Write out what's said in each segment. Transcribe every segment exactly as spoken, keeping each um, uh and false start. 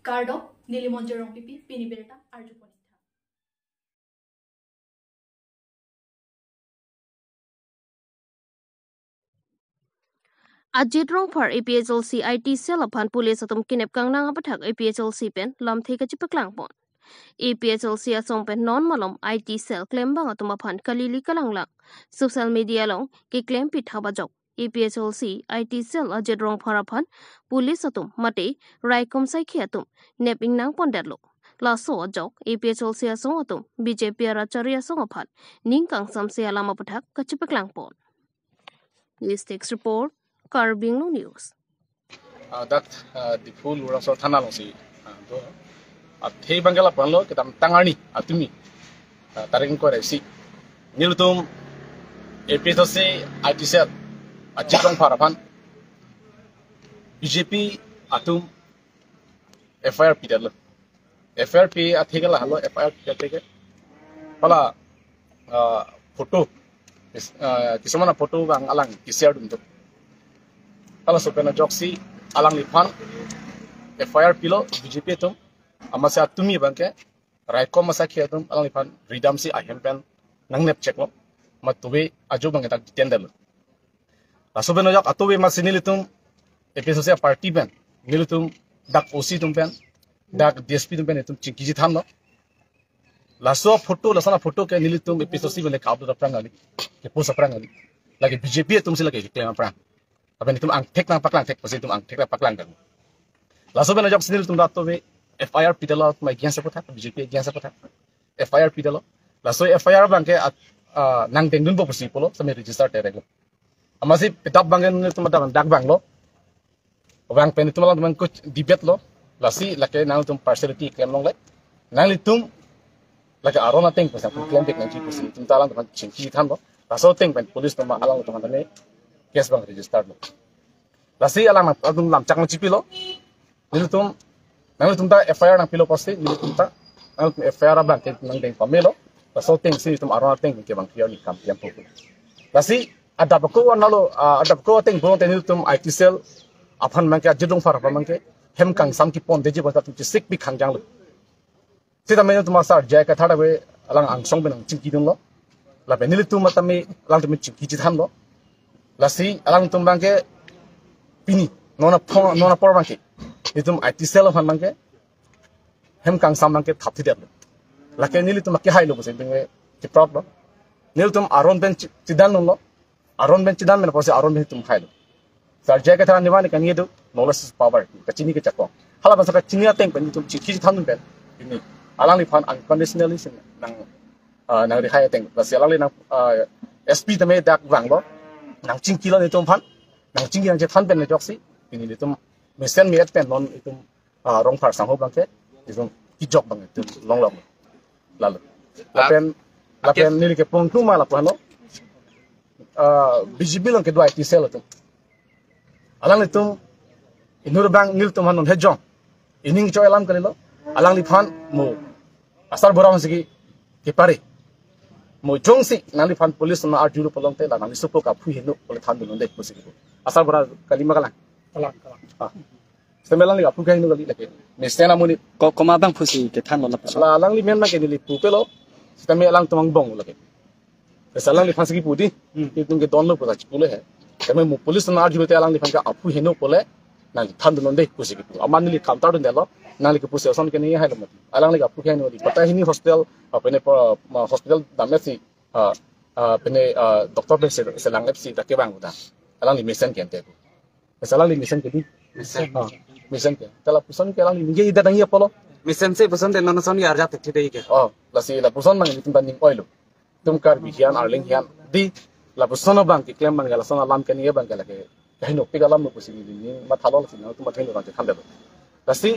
Kardom, neli Monjir Rongpipi, pini birta arjupon. Ajit Rongphar A P H L C I T cell aphan police atum kinep kangnang aputhak A P H L C pen lamthe kachepaklangpon. A P H L C asong pen non malom I T cell klembang atum aphan kalili kalanglang social media along keklem pithap ajok A P H L C I T cell Ajit Rongphar aphan police atum mate raikom saikhi atum nep ingnang pondetlo. Laso ajok A P H L C asong atum B J P arachari asong aphan ning kangsamse alam aputhak kachepaklangpon. News Desk Report, Karbi Anglong News. Ah, dak, ah, Diphu Lumdingso thana alongsi, ah, do. Athe abang ke lapu-an lo, kedamtang arni, atumi, ah, tarik ingkoi ra isi, nelitum A P H L C I T cell Ajit Rongphar aphan B J P atum F I R pidetlo. F I R pi athe ke lahelo, F I R pi athe ke hala, ah, photo, is- ah, kisumana photo abang alang kishare dunlo. Halaso pen ajoksi alangliphan F I R pilo B J P atum, amatsi atumi abang ke raikom asaikhi atum alangliphan ridamsi ahem pen nangnep cheklo. Matuve ajo abang ke dak detain detlo. Laso pen ajok atuve amatsi nelitum A P H L C party pen, nelitum dak O C atum pen, dak D S P atum pen itum chingki chethanlo. Laso photo, laso aphoto ke nelitum A P H L C pen le ka-upload aphrang kali, ke-post aphrang kali. Lake B J P atumsi lake keklem aphrang. Lapen itum angthek nangpaklang thek pusi itum angthek nangpaklang kali. Laso pen ajoksi nelitum dak atuve F I R pidetlo, atum against aputhak, B J P against aputhak F I R pidetlo. Laso F I R abang ke at-, ah, nangdengdunpo pusi pulo, sami register terek lo. Amatsi pidap abang ke nelitum dak, dak vanglo. Vang pen itum alang abang kuch debate lo. Lasi lake nangtum partiality klem longle. Nanglitum lake aron ateng pen sang klem pik nangji pusi itum ta alang abang chingki thanlo. Laso ateng pen police atum alangtum aphan tame case abang register lo. Lasi alang atum lamchak nangchipilo. Nelitum, nanglitum ta F I R nangpilo pusi, nelitum ta, nangtum F I R abang ke nangdeng pamelo. Laso atengsi itum aron ateng ke abang clear ni kam piang po. Lasi adap ako analo, ah, adap ako ateng pulote nelitum I T cell aphan abang ke, Ajit Rongphar aphan abang ke hem kangsam kepondetji pu ta atum chesik pi khangjanglo. Sitame nelitum asar J I Kathar ave, alang angsong pen nangchingki dunlo. Lapen nelitum matame alangtum chingki chethanlo. Lasi alangtum abang ke pini, non apor, non apor abang ke, nelitum I T cell aphan abang ke hem kangsam abang ke thapthidetlo. Lake nelitum ke hailo pusi abang ke chiprap lo. Nelitum aron pen chi-, chidan dunlo. Aron pen chidan pen pusi aron pen itum hailo. Sar J I Kathar anima ni kangni do, knowledge is power. Kachini kechakong. Hala bangso kachini ateng pen itum chingki chethan pen, pini alangliphan unconditionally si nang, ah, nangrihai ateng. Lasi alangli nang, ah, S P tame dak vanglo. Nangchingkilo nelitum aphan. Nangchingki nangchethan pen ajoksi, pini nelitum mesen mi-et pen non itum, ah, Rongphar sangho abang ke, itum kejok abang itum longlong. Lalu. Lapen, lapen neli kepon thuma lapu-an lo. Ah, B J P along kedo I T cell atum, alanglitum inut abang nelitum aphan non hejong ining choi alam kalilo. Alangliphan mo asarbura aphansi kepare. Mo jongsi nangliphan police atum arjulo pulote la nangli sopo ke aphu heno pule thandun un'e pusi kepu. Asarbura kali ma kalang? Kalang, kalang. Ah. Sitame alangli aphu ke heno kali lake. Mesen amonit. Ko-, komat abang pusi kethanlo lapuson? La alangli men abang ke neli pupelo. Sitame alangtum angbong lake. Lasi alangliphansi kepu di, hmm, itum kedonlo pu ta chipule he. Tame mo police atum arjulote alangliphan ke aphu heno pule, nangli thandun un'e pusi kepu. Amat neli counter dundetlo, nangli kepu ason ke neli hailo mati. Alangli aphu ke heno di. Pata hini hospital, ah, pene pa, ma hospital damsi, ah, ah, pene, ah, doctor pen se, selang epsi ta kevang uda. Alangli mesen ke ante pu. Lasi alangli mesen ke di. Mesen. Ah, mesen ke. Ta lapuson ke alangli ningje ida nangji apotlo. Mesensi puson te non ason arjap thekthedetji ke. Oh, lasi lapuson abang itum ta ning oilo. Itum Karbi hiyan, Arleng hiyan. Di, lapuson abang keklem abang, lason alam keni abang ke lake kahinopik alam lo pusi neli mathalo, lasi nangtum matha heno abang ke thandetlo. Lasi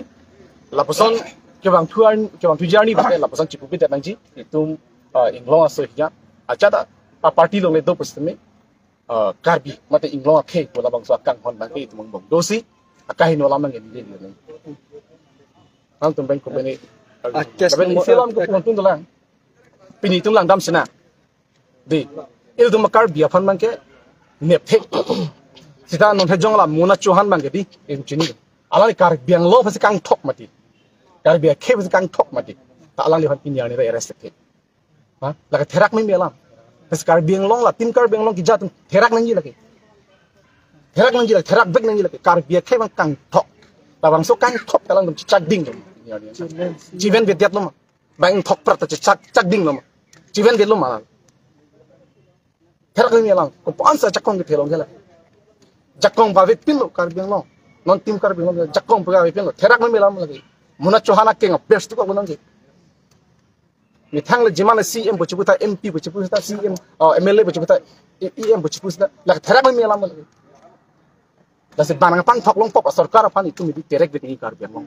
lapuson kevangthu arni, kevangthuji arni abang ke lapuson chipupidet nangji. Itum, ah, inglong aso hiyan. Ajat a, aparty along le do pusitame, ah, Karbi mate inglong akhei pu labangso akanghon abang ke itum angbong dosi, akaheno alam abang ke neli neli. Nangtum abang ko pene, ah, case lapen number, isi alam ah, ko pon tung dolang. Pini itum langdam sina. Di, ilitum Karbi aphan abang ke nepthe. Sita non hejong la Mona Chauhan abang ke di, itum chini. Alangli Karbi Anglong aphansi kangthok mati. Karbi akhei besi kangthok mati. Ta alangliphan pini arni arrest ke. Ha? Lake therak meme alam. Terus Karbi Anglong la, tim Karbi Anglong kejat atum therak nangji lake. Therak nangji lake, therak bek nangji lake. Karbi akhei bang kangthok. Labangso kangthok ta alangtum chechak ding lo. Chiven vedet lo ma. Bang thok prat ta chechak, chak ding lo ma. Chiven vet lo ma. Therak meme alam. Kopi-an sa jakong kethe long ke la. Jakong pavepin lo Karbi Anglong. Non tim Karbi Anglong jakong pavepin lo. Therak meme alam lake. Mona Chauhan akeng best tu ko gunang ke. Methang le jiman le C M pu chipu ta, M P pu chipu ta, C M, oh, M L A pu chipu ta, E M pu chipu ta. Lake therak meme alam lake. Lasi bang nangpangthok longpo asorkar aphan itum ibi terek beti Karbi Anglong.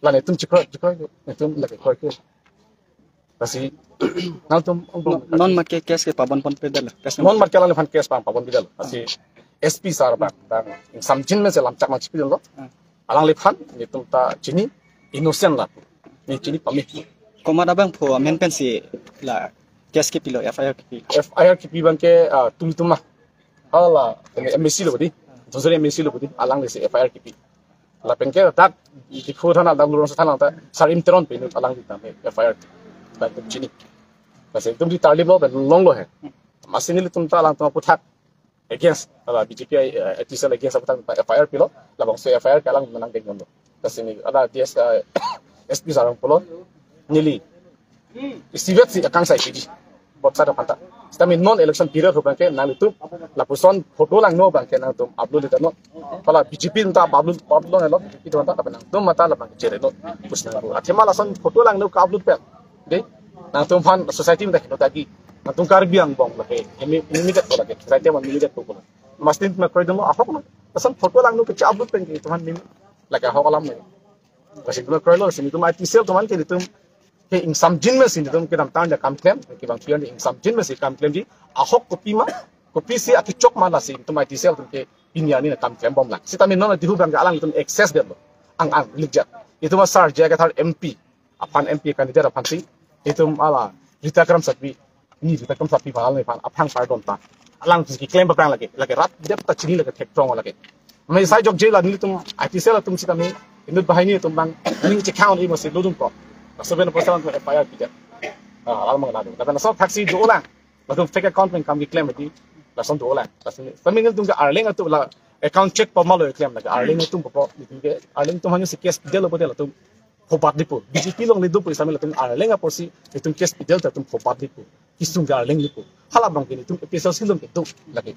Lale itum chikro, chikro, itum lake kroikre. Lasi nangtum, non, non ma ke case ke pabon ponpe detlo. Case non ma ke alangliphan case pang pabon pedetlo. Lasi S P sir bang, bang ingsamjin mese lamchak nangchipidunlo. Hmm. Alangliphan, nelitum ta chini, innocent la. Neli chini pame. Komat abangphu amen pensi la case kepilo, F I R kepi? F I R kepi abangke, ah, tum tum ma. Hala, M A C lo bodi. Josore M A C lo bodi. Alangli si F I R kepi. Lapenke dak Diphu thana, dak Luhrongso thana ta Sarim Teron pen alangli ta F I R. Dak tum chini. Lasi itum di tarlip lo pen longlo he. Amatsi nelitum ta alangtum aphuthak against, ala B J P, eh, T C L against aphuthak F I R pilo, labangso F I R ke alang menang denglo. Lasi neli ala D S, eh, S P sir abang pulo, neli isivet si akangsai piji. Botsat aphanta. Sitame non election period ahut abangke nanglitum lapuson photo langno abangke nangtum upload detnon. Hala B J P ta upload, upload lo, B J P ta, tapi nangtum mata labang chere lo. Pusna lo. Athema lason photo langno ka-upload pen. Dei, nangtumphan society mata heno tagi. Nangtum Karbi angbong lake. Imi, imi det ko lake. Society ma imi det ko. Amatsi nelitum kroidunlo, ahok lo. Lason photo langno ke cha-upload pen ke itumphan meme lake ahok alam lo. Lasi nelitum kroilo, lasi nelitum I T cell atum ke nelitum ke ingsamjin mesi nelitum kedamtang ja kam klem, kevang pion ingsamjin mesi kam klemji, ahok kopi ma, kopisi akechok ma, lasi nelitum I T cell atum ke pini arni kam klembom lang. Sitame non Diphu abangke alanglitum access detlo. Ang ang likjat. Itum asar J I Kathar M P aphan, M P candidate aphansi itum ala Rita Kramsapi, ni Rita Kramsapi aphan, alangliphan aphan pardon ta. Alang si keklem paprang lake, lake rat det ta chini lake thektrong lake. Mane sai jokje la nelitum I T cell atum sitame inut banghini atum abang ning chekhang ni masi dodun ko. Laso pen poisa lang F I R pidet. Ah, alam mang ladu. Lapen laso thaksi dolang. Latum fake account pen kam keklem ati. Lason dolang. Lason sitame nelitum ke Arleng atum la account check pamalo keklem lake. Arleng atum po, nelitum ke Arleng atum hanya si case pidetlo pute latum phobat dipo. B J P along le dopo, sitame latum Arleng apotsi itum case pidetlo ta itum phobat dipo. Kisung ke Arleng dipo. Hala abangke nelitum A P H L C along kedo lake.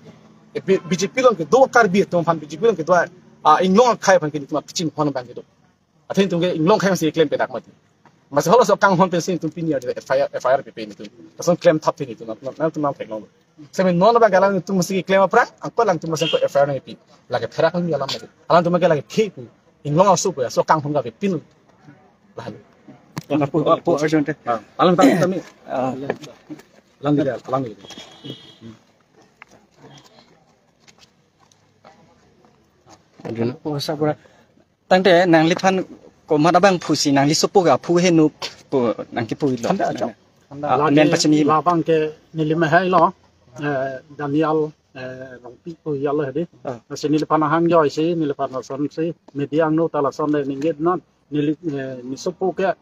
B J P along kedo Karbi atum aphan, B J P along kedo, ah, inglong akhei aphan ke nelitum apichinghon abangke do. Athe nelitum ke inglong akhei si klem pedak mati. Amatsi halaso akanghon pensi nelitum pini arni F I R, F I R pipe nelitum. Lason klemthap nelitum, nang, nangtum nangtheklonglo. Sitame non abang alanglitum masi keklem aphrang, angko alangtum masi ko F I R nangkepi. Lake therak meme alam lake. Alangtum ke lake khei pu. Inglong aso pu, aso akanghon kavepin. Lahan. Apo, apo urgent. Ah. Alang ta kami. Ah. Lang dia, lang dia. Aduh, apo sa pura. Tangte nangliphan komat abangphusi nangli sopo ke aphu heno pu nangkipu lo. Thanda ajok. Ah, lake men pachini labang ke neli mehai lo, eh, Daniel, eh, Rongpi pu ya lo hedi. Ah. Lasi neliphan ahang joisi, neliphan lasonsi media angno ta lason le ningje non, neli, eh, ne sopo ke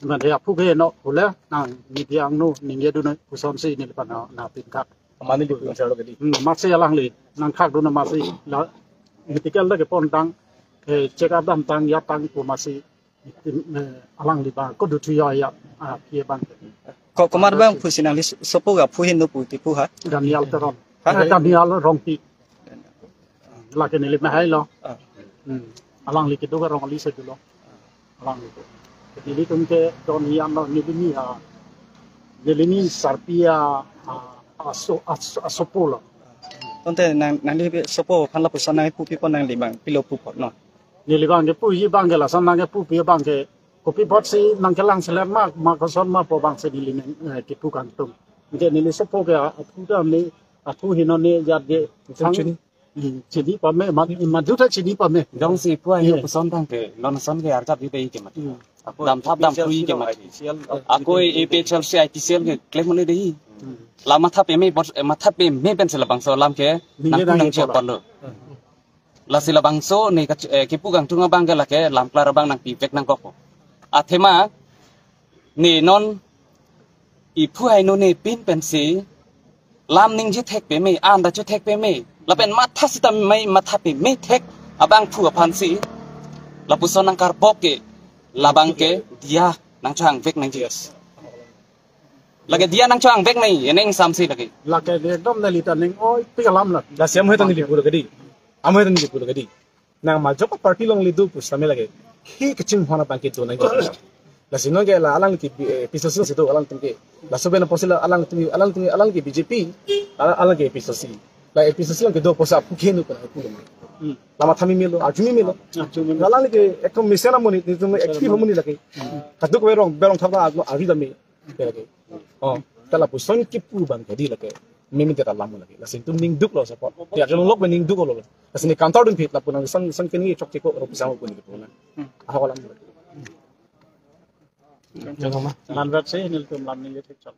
mane aphu ke no pule nang media angno ningjedun pusonsi neliphan na, na pingkak. Mane di pun salo kedi. Hmm, amatsi alangli nangkhakdun amatsi la medical ta kepontang, eh, check up damtang, jatang pu amatsi, eh, alangli abang ko duthu ya ya, ah, pie abang. Ko, komat abangphusi nangli sopo ke aphu heno pu ti pu ha? Daniel Teron. Ha? Eh, Daniel Rongpi. Lake neli mehai lo. Ah. Hmm. Alangli kedo ke Rong Alise dolo. Alangli. Nelitum ke don hian lo, neli ni, ah, neli ni sarpi a, ah, aso, aso, asopo lo. Tangte nang, nangli sopo aphan lapuson nangpupi pon nangli abang pilo pupo no? Neli abangke puji abangke lason nangkepupi abangke kopi apotsi nangkelang selet ma, ma koson ma pu abangsi neli nang, eh, kipu kangtung. Anke neli sopo ke, ah, aphu ta ne, aphu heno ne jat ke. Itum chini. Hmm, chini pame, ma, madu ta chini pame. Jongsi pu ayo, iya, koson tangte, non son ke arjap di dei ke mat. Hmm. Damthap damthu ke mat. Ako A P H L C I T cell ke klem mane dei. Hmm. La matha peme bot, eh, matha peme pensi labangso alam ke ningje nangpu nang nangje chepon lo. Hmm. Lasi labangso ne ka, eh, kipu kangtung abangke lake lam klar abang nangpivek nangkok. Athema ne non iphu hai no ne pin pensi lam ningje thek peme, an ta chu thek peme. Lapen matha sita mai matha peme thek abangphu aphansi lapuson nangkarbok ke, labang ke diya nangchohang vek nangji. Lake diya nangchohang vek nai, eneng samsi lake. Lake ekdom neli ta ning oi tik alam la. Lasi amhoi ta neli pu lake di. Amhoi ta neli pu lake di. Nang majok party along le do pu sitame lake, he kachinghon abang ke do nangji. Lasi non ke la alang ke, eh, APHLC si do alang tum ke. Laso pen apotsi la alang tum, alang tum, alang ke BJP, alang, alang ke APHLC. La APHLC along kedo apotsi aphu ke nu pu na pu lo. Hmm. La matha meme lo, arju meme lo. Arju meme lo. La alang ke ekdom mesen amonit, nelitum active amonit lake. Hmm. Kadokave rong, berong thap la arju dam me. Lake. Oh, ta lapuson kipu abang ke di lake. Meme ta lam lake. Lasi itum ning duk lo support. Tiyak long lok ning duk lo. Lasi ne counter dun phit lapu nang son son kini chokche ko ro pisang ko ni ko na. Ahok alam. Manrat se nelitum lam ningje thek chok.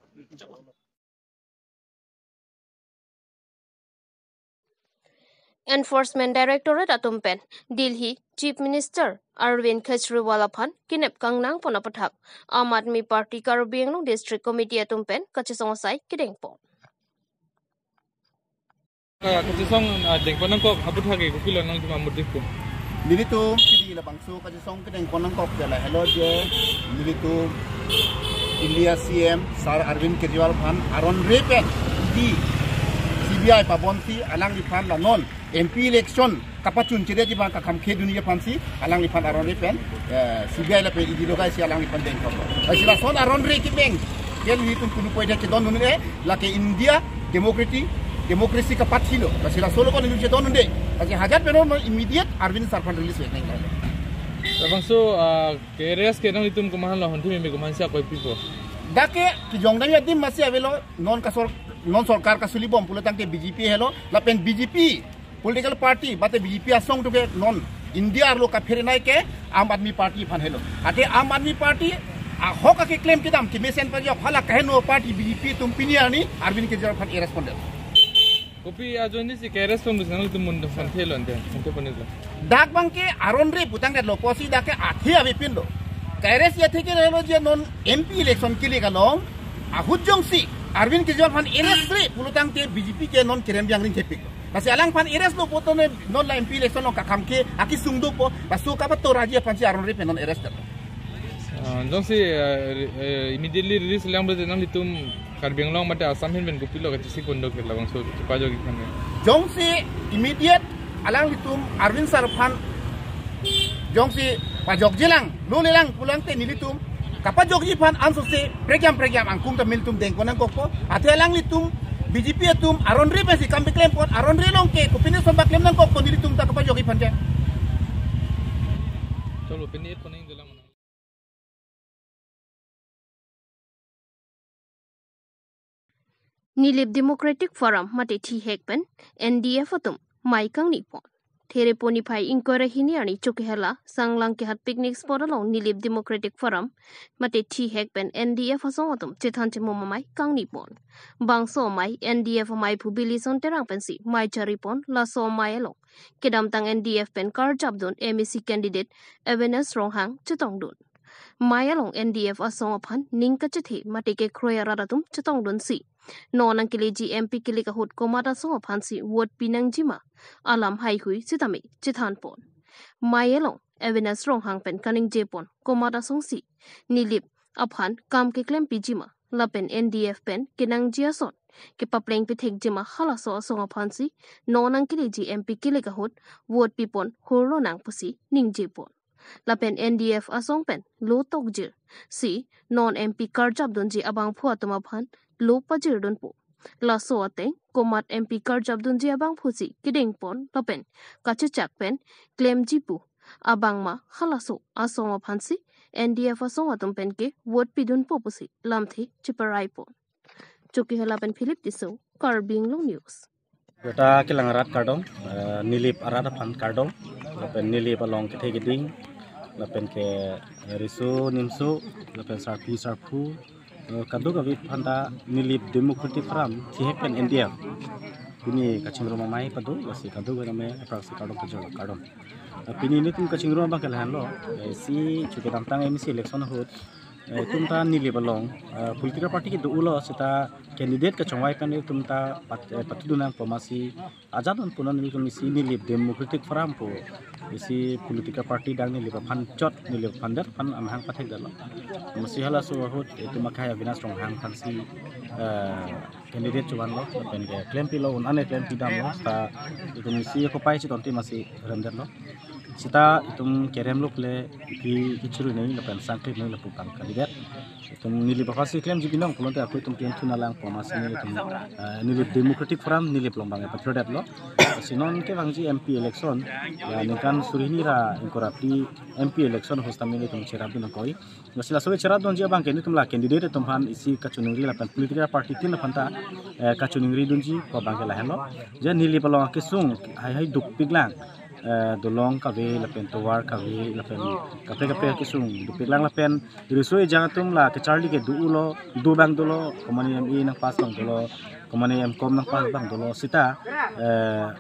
Enforcement Directorate atum pen Delhi Chief Minister Arvind Kejriwal aphan kenep kangnang pon aputhak Aam Aadmi Party Karbi Anglong District Committee atum pen kachesong asai kedeng pon. Ah, kachesong, ah, dengpon nangkok aputhak ke kopilo nangtum amudikpo? Nelitum kidi labangso kachesong kedengpon nangkok ke lahelo je nelitum India C M Sir Arvind Kejriwal aphan aron re pen E D, C B I pabonsi alangliphan la non M P election kapachun chedetji abang kakham khedunji aphansi alangliphan aron re pen, eh, C B I lapen E D logai si alangliphan dengpon. Lasi lason aron re kibeng ke nelitum kunu poida chedondunde, lake India democracy, democracy kapathi lo. Lasi laso lo ko nelitum chedondunde. Lasi hajat pen non immediate Arvind Sir aphan release vek nang. Labangso, ah, K R S ke nanglitum komahan lo, honthi meme komahan si akoi pipo? Dak ke kijong dam adim masi avelo, non kasor, non sorkar kasulibom pulo tangte B J P helo, lapen B J P political party, bate B J P asong atum ke non India arlo kaphere nai ke Aam Aadmi Party aphan helo. Ate Aam Aadmi Party ahok akeklem kedam kemesen pajok hala kaheno party B J P atum pini arni Arvind Kejriwal aphan arrest pondet. Kopi ajoine si K R S atum nanglitum mun aphan thelo ante, ante ponelo. Dak abang ke aron re pu tangte lo, apotsi dak ke athe avepin lo. K R S athe ke lo je non M P election kelik along ahut jongsi Arvind Kejriwal aphan arrest re pulo tangte B J P ke non kerem biang ring thepik lo. Lasi alangphan arrest lo pu tangte non la M P election along kakham ke akesung dopo, laso kapato raji aphansi aron re pen non arrest lo. Ah, jongsi, eh, eh, immediately release lang berarti nanglitum Karbi Anglong mate Assam ahin pen kopilo kachesik pon do ke labangso chepajokji aphan? Jongsi immediate alanglitum Arvind Sir aphan jongsi pajokji lang, lo le lang pulo tangte nelitum kapajokji aphan ansose prekyam prekyam angkung ta nelitum dengpon nangkokpo. Athe alanglitum B J P atum aron re pensi kam keklem pon, aron re along ke kopine son ba klem nangkokpo, nelitum ta kapajokji aphan ke. Cholo, pini pon nangji lang. Nilip Democratic Forum mate thihek pen N D F atum mei kangni pon. Therepo niphai ingkoi ra hini arni Chokihola Sanglang Kehat picnic spot along Nilip Democratic Forum mate thihek pen N D F asong atum chethan chemum amei kangni pon. Bangso amei N D F ameiphu Bilison Terang pensi mei chari pon, laso amei along kedamtang N D F pen karjapdun M A C candidate Avenes Ronghang chetongdun. Mei along N D F asong aphan ning kachethe mate kekroi arat atum chetongdunsi non nangkeleji M P kelik ahut komat asong aphansi vote pi nangji ma alam haihui sitame chethan pon. Mei along Avenes Ronghang pen kaningje pon komat asongsi Nilip aphan kam keklem piji ma lapen N D F pen kenangji ason kepapleng pithekji ma halaso asong aphansi non nangkeleji M P kelik ahut vote pi pon hurlo nang pusi ningje pon. Lapen N D F asong pen lo tokjir si non M P karjapdunji abangphu atum aphan lo pajirdunpo. Laso ateng komat M P karjapdunji abangphu si kedeng pon lapen kachechak pen klemji pu abang ma halaso asong aphansi N D F asong atum pen ke vote pidunpo pusi lamthe cheparai pon. Chokihola pen Philip Tisso, Karbi Anglong News. Kota kelang arat kardom, eh, Nilip arat aphan kardom, lapen Nilip along kethe keding, lapen ke riso nimso, lapen sarpi sarpo, eh, kadokave aphan ta Nilip Democratic Forum thihek pen N D F Pini kachingrum amei pado, lasi kadokave name apraksi kardom pajirlo, kardom. Eh, pini nelitum kachingrum abang ke lahenlo, eh, isi chu kedamtang M A C election ahut, eh, itum ta Nilip along, eh, political party kedo-ulo seta candidate kachongvai pen itum ta pat-, eh, patudun nangpo amatsi ajat non punon nelitum isi Nilip Democratic Forum pu isi political party dang Nilip aphan chot, Nilip aphan det aphan amahang pathekdetlo. Amatsi halaso ahut itum akhai Avinash Ronghang aphansi, eh, candidate chovan lo, lapen ke klempilo, un-an ke klempi damlo, seta itum isi kopai chiton ti amatsi remdetlo. Seta itum kerem luk le pi kichuru nei lapen sangklip nei lapu kang candidate. Itum Nilip aphansi klemji binong pulote ako itum klemthu nangpo amatsi itum, eh, Nilip Democratic Forum Nilip along abang pathekdetlo. Si non kevangji M P election, ya, ningkan suri hini ra ingkoi ra phli M P election ahut sitame itum cherapdun nangkok. Lasi laso cherapdunji abang ke nelitum la candidate atum aphan isi kachiningri lapen political party tin aphan ta, eh, kachiningri dunji pu abang ke lahenlo. Je Nilip along kesung haihai dukpiklang, eh, dolong kave lapen tovar kave lapen kaprek kaprek kesung dukpiklang lapen riso ejang atum la kacharli kedo-ulo, do abang dolo, komane M A nangpass abang dolo, komane M Com nangpass abang dolo, seta, eh,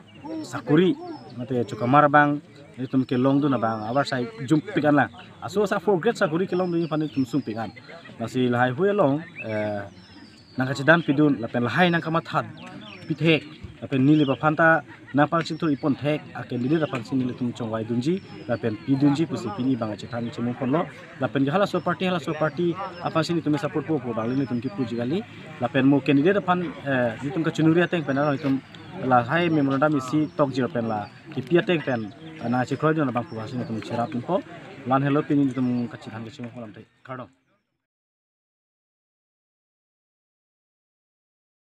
sakori mate chukamar abang itum kelongdun abang avarsai jumpik anlang. Aso asa fourth grade sakori kelongdunji aphan itum sungpik an. Lasi lahai hui along, eh, nangkachedan pidun lapen lahai nangkamatha pithek lapen Nilip aphan ta nangpachingthur-i ponthek a candidate aphansi nelitum chongvai dunji lapen pidunji pusi pini abang chethan chemung ponlo. Lapen ke halaso party, halaso party aphansi nelitum support po pu abang nelitum kipuji kali. Lapen mo candidate aphan, eh, nelitum kachiningri ateng pen aro itum lahai memorandum isi tokjir pen la kipi ateng pen, eh, nangchekroidun abang pu aphansi nelitum cherapdunpo. La-an helo pini nelitum kachethan kachemung ponlo, kardom.